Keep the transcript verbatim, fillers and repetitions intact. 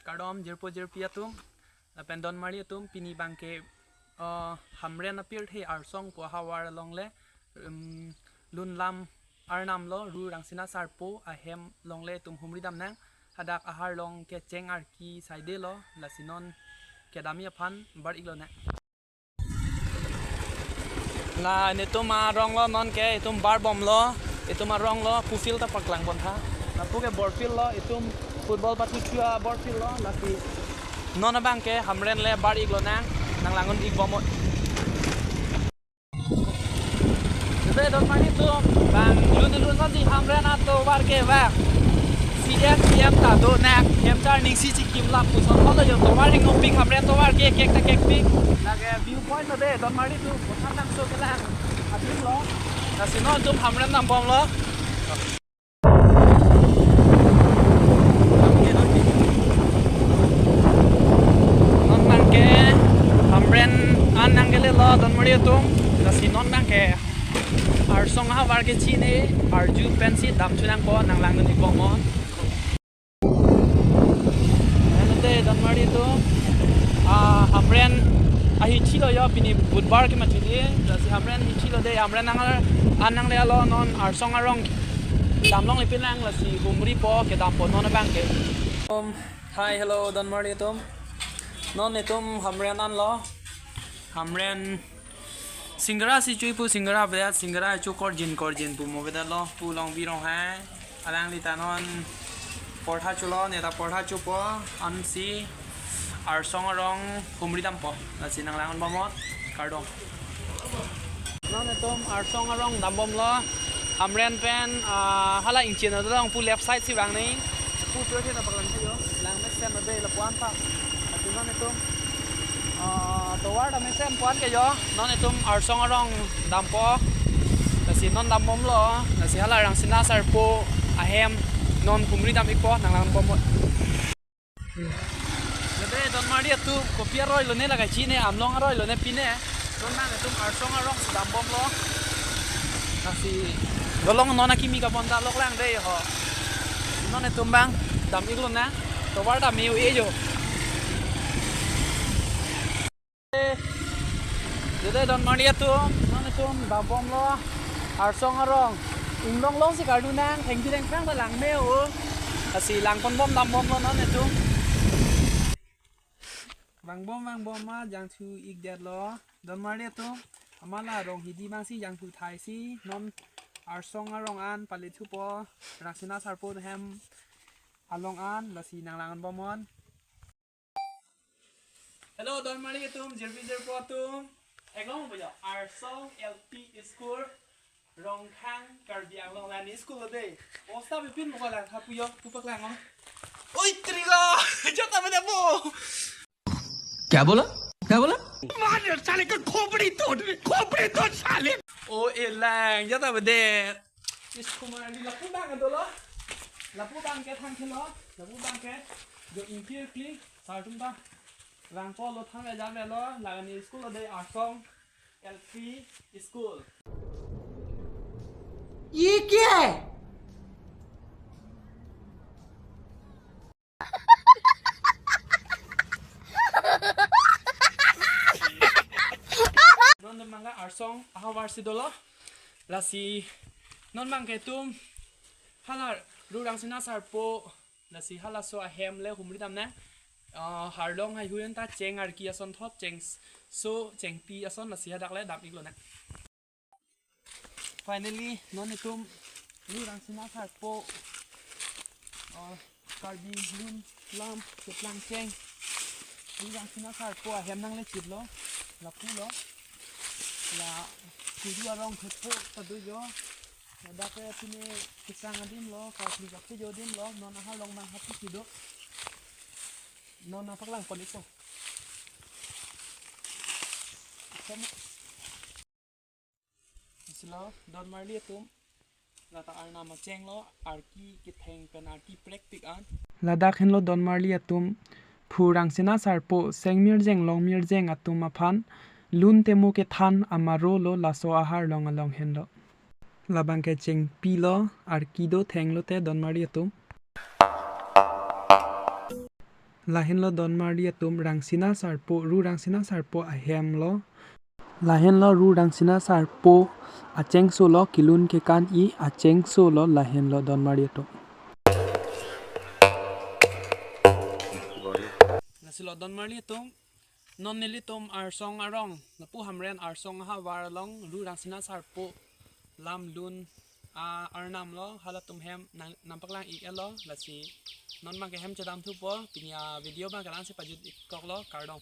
Kardom jirpo jirpi atum, lapen donmarli atum, pini abangke, uh, Hamren apirthe Arsong pu ahavar along le, um, lun lam arnam lo, Ru Rangsina Sarpo ahem along le itum humri damnang. Hadak ahar along ke cheng arki saide lo, lasi non kedamji aphan bar-ik lonang. La netum arong lo, non ke itum bar bomlo, itum arong lo, pu field ta paklang pon tha. Lapu ke bor field lo, itum football pathu chua bor field lo, lasi non abangke Hamren le bar-ik lonang, nang lang-un-ik bomnon. Jodi donmarli atum, bang lun lun lo di Hamren atovar ke bang. C D M, C M ta do nang, hem charning si chikim lapuson holo yo, tovar heng nong pik Hamren tovar ke kek ta kek pik. Lake view point lo de, donmarli atum, kothan nangso kelang. Adim lo. Lasi non itum Hamren dam bomlo. Non abangke Hamren an nangkele lo donmarli atum. Lasi non abangke Arsong ahavar ke chine, arju pensi dam chunang po, nang lang-un-ik bomnon. Nang te donmarli atum, ah, Hamren ahithi lo yo, pini Budhbar ke mati di, lasi Hamren ahithi lo de, Hamren nang an nangle lo, non Arsong arong dam longle pinang, lasi humri po, kedam po non abangke. Um, hi, hello donmarli atum. Non itum Hamren an lo. Hamren Singara si chu-i pu, singara avedet, singara chu korjin korjin pu mo avedet lo, pu Longbi Ronghang. Alangli ta non portha chulo, ne ta portha chupo, ansi Arsong arong humri dampo. Lasi nang lang-un bomnon, kardom. Non itum Arsong arong dam bomlo, Hamren pen, ah, hala ingchin adolong pu left side si vang nai. Pu tu ke na paklang tha yo, lang mesen ave lapu-an ta. Lasi non itum, ah, tovar ta mesen pu-an ke yo, non itum Arsong arong dampo. Lasi non dam bomlo, lasi hala Rangsina Sarpo ahem non humri dam-ikpo, nang lang bomnon. Lebe donmarli atum, kopi aroi lone, lake chine, Amlong aroi lone pine. Non abang itum Arsong arong si dam bomlo. Lasi dolong non akimi kapon ta lok lang de ho. Non itum abang dam-ik lonang. Tovar dam-ik-e yo. Jodi donmarli atum, non itum dam bomlo Arsong arong. Inglong long si kardu nang, thengpi thengphrang ta lang me-o. Lasi lang pon bom, dam bomlo non itum. Vang bom, vang bom ma, jangthu-ik det lo. Donmarli atum, amat la rong hidi abang si jangthu thai si, non Arsong arong an pale thupo, Rangsina Sarpo ahem along an, lasi nang lang-un bomnon. Hello, donmarli atum, jirpi jirpo atum. Eklong pujo, Arsong L P School, Rongkhang, Karbi Anglong, la ne school lo de. Osta bipin mo ko lang tha pu yo, pu paklang o. Oi, trilo, jata beda bo. क्या बोला? क्या बोला? मार साले का खोपड़ी तोड़, खोपड़ी तोड़ साले। O elang, jata beda. School ma ni lapu abang dolo. Lapu abang ke thang ke lo. Lapu abang ke. Jo ingkir kli. Sar atum ta. Rang ko lo thang ya jam lo. La ne school lo de Arsong L P School. ये क्या है? Non abang ke Arsong ahavar si dolo. Lasi non abang ke itum hala Ru Rangsina Sarpo, lasi halaso ahem le humri damnang. Ah, arlong haihui an ta cheng arki ason thot, chengso chengpi ason, lasi hadak le dam-ik lonang. Finally, non itum Ru Rangsina Sarpo, ah, Karbi lun lam keplang cheng, Ru Rangsina Sarpo ahem nangle chit lo, lapu lo, la kuru arong khepo ta do jo, ladak ke pine kesang adim lo, ka kri kap jo adim lo, non aha long nang hati si do, non na paklang pon-ik po. Sama. Isi lo, donmarli atum. Lata arnam acheng lo, arki ketheng pen arki prekpik an. Ladak henlo donmarli atum, phu Rangsina Sarpo, seng mirjeng long mirjeng atum aphan, lun temo kethan amaro lo laso ahar long along henlo. Labang ke chengpi lo, arki do theng lote donmarli atum. Lahenlo Donmarli atum, Rangsina Sarpo, Ru Rangsina Sarpo ahemlo. Lahenlo Ru Rangsina Sarpo achengso lo, kelun kekan-i achengso lo, lahenlo Donmarli atum. Lasi lo Donmarli atum, non nelitum Arsong arong, lapu Hamren Arsong ahavar along Ru Rangsina Sarpo lam lun a-arnam lo, halatum hem nang, nangpaklang-ik-et lo, lasi non bang ke hem chedam thupo, pini avideo bang ke la-ansi pajut-ik koklo, kardom.